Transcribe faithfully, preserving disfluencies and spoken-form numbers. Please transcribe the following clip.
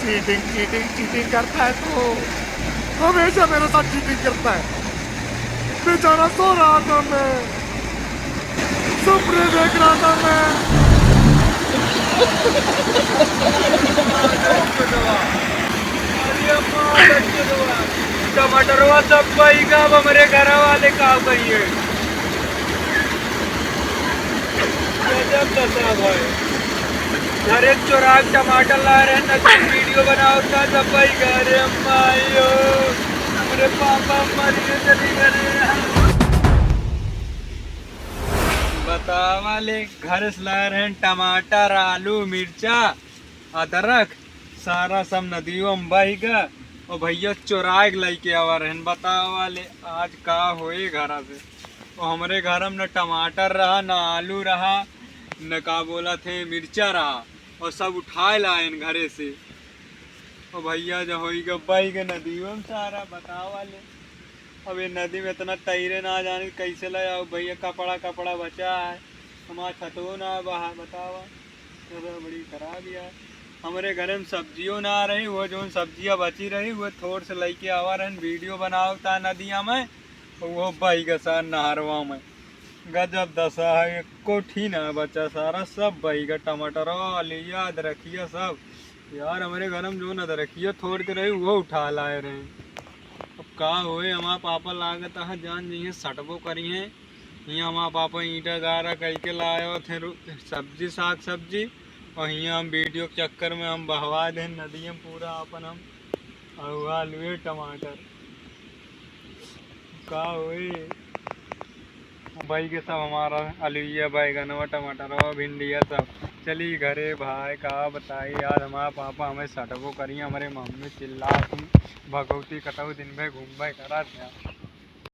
चीटिंग, चीटिंग, चीटिंग करता है तू, हमेशा मेरे साथ चीटिंग करता है। बेचारा सो रहा था, मैं सपने देख रहा था मैं। अरे अम्मा, टमाटरवा सब बहिगा, अब हमरे घर वाले का कहिए। गजब दशा भाई। घरे चोरा के टमाटर लाए रहे, न तुम वीडियो बनाओ था, सब भाई घरे मायो। हमरे पापा मर गए, चली गए। बतावा ले, घर से लाए रहे टमाटर, आलू, मिर्चा, अदरक, सारा सब नदियों में बहिगा। और भैया चोराए के लइके आवा रहन। बतावा ले, आज का होए घरा से। और हमरे घर में न टमाटर रहा, न आलू रहा, न का बोला थे मिर्चा रहा, और सब उठाए लाएन घरे से। और भैया जो होई गए बहिगा नदियों में सारा। बतावा ले, अब ये नदी में इतना तैरे ना जाने कैसे ले आओ भैया। कपड़ा कपड़ा बचा है, हमारा छतवो ना बहा। बतावा, तो बड़ी खराब यार। हमरे घरे में सब्जियों ना रही, वो जौन सब्जियां बची रही, वो थोड़ से लइके आवा रहन, वीडियो बनाओ ता नदिया में, वो बहिगा सार नहरवा में। गजब दशा है, एको ठी ना बचा, सारा सब बहिगा, टमाटर, आलू, अदरखिया सब। यार, हमरे घर में जौन अदरखिया थोड़ के रही, वो उठा लाए रहे। अब का होए, हमार पापा लागत है जान जइहे, सटबो करिहे। हियाँ हमार पापा ईंटा गारा कइके लाए होत हैं रो-, सब्जी, साग सब्जी, और हियाँ हम वीडियो के चक्कर में हम बहवा देन नदिया में पूरा आपन हम, और आलूए टमाटर। का होई? बहिगे सब हमारा आलूया, बैगनवा, टमाटरवा, भिंडिया सब। चली घरे भाई, का बताई यार, हमार पापा हमें सटबो करिहे, हमरे मम्मी चिल्लात हैं, भगौती कतऊ दिन भर घूमबे करत हैं।